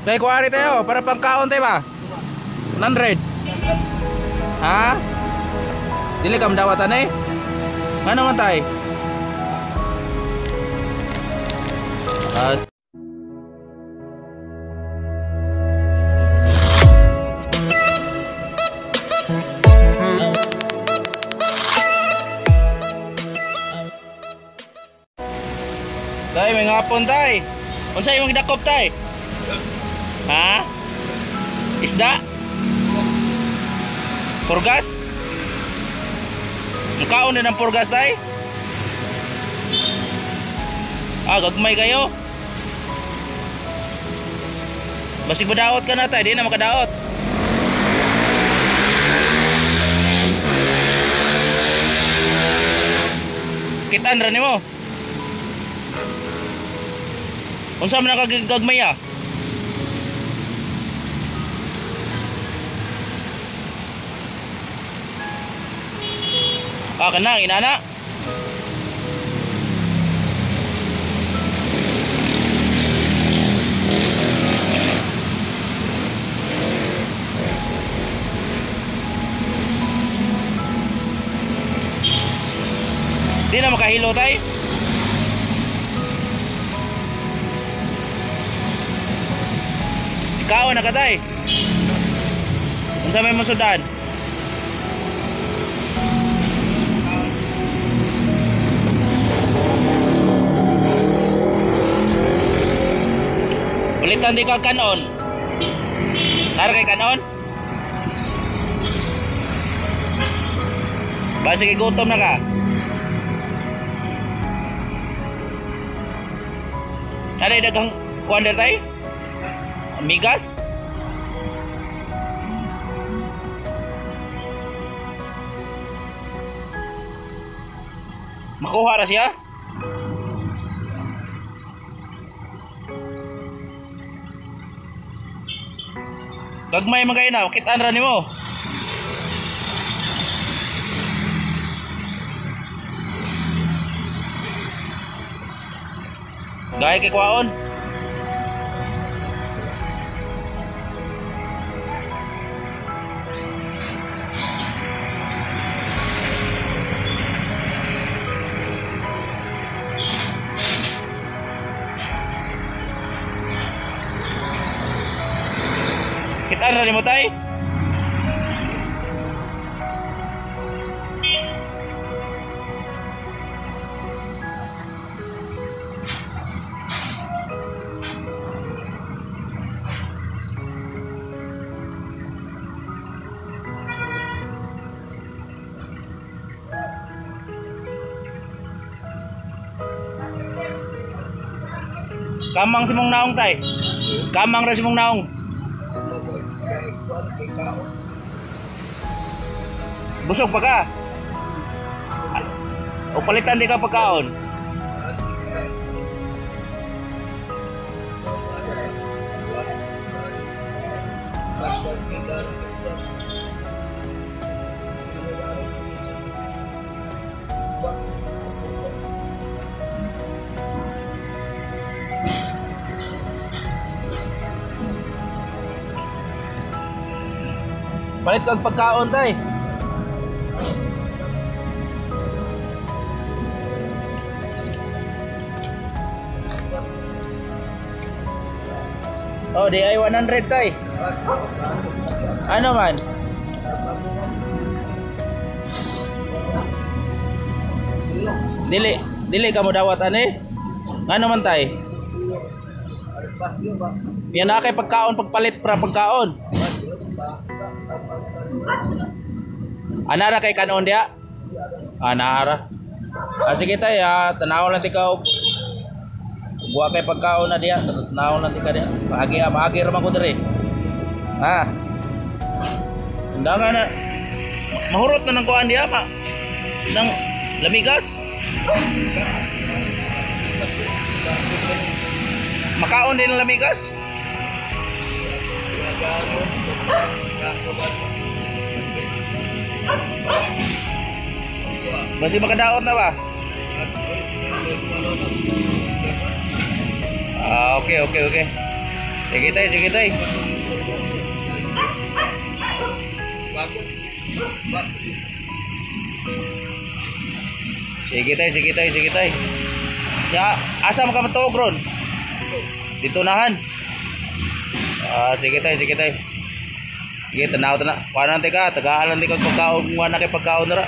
Tay, kuwari tayo para pangkaon tayo ba? 100. Ha? Dili ka madawatan eh? Ano man tay? Tay, may ngapon tay. Unsa imong gidakop tay? Ha? Isda? Purgas? Makaon din ang purgas tay? Ah, gagmay kayo. Basig madaot ka na tay, di na makadaot. Kitaan ra nimo. Unsa man nakagagmay ah? Ah, kanang inana. Di na makahilo tay. Ikaw na ka tay. Unsa may masudan? Palitan di ka kanon. Tara kay kanon. Basi kay gutom na ka. Sana daghang kuan tay? Migas? Makuha ra siya? Gagmay man kayo na, kitaan ra nimo. Gaya kay kuwaon. Kitaan ra nimo tay? Kamang si mong naong tay. Kamang ra si mong naong. Busog pa ka? O palitan di ka pagkaon? Palit kag pagkaon tay. Oh, di ay 100 tay. Ano man? Dili, dili ka mo dawat ani? Ngano man tay? Yan na kay pagkaon pagpalit pra pagkaon. Anara kay kanon dia? Anara. Ah, sige tay, tanaw lang tika og buwa kay pagkaon na diya, tanaw lang tika diya. Maagi maagi ra man ko diri. Ha. Undangan na mahurot na nang kuan diya ma. Nang lamigas. Makaon din ang lamigas. Basi makadaot na ba? Ah, okay, okay, okay. Sige tay, sige tay. Sige tay, sige tay, sige tay. Ya, asa man ka matuog ron? Dito nahan. Ah, sige tay, sige tay. Sige, tanaw tana. Kuha ka, tagaan lang di ka pagkaon, kung na kay pagkaon na ra.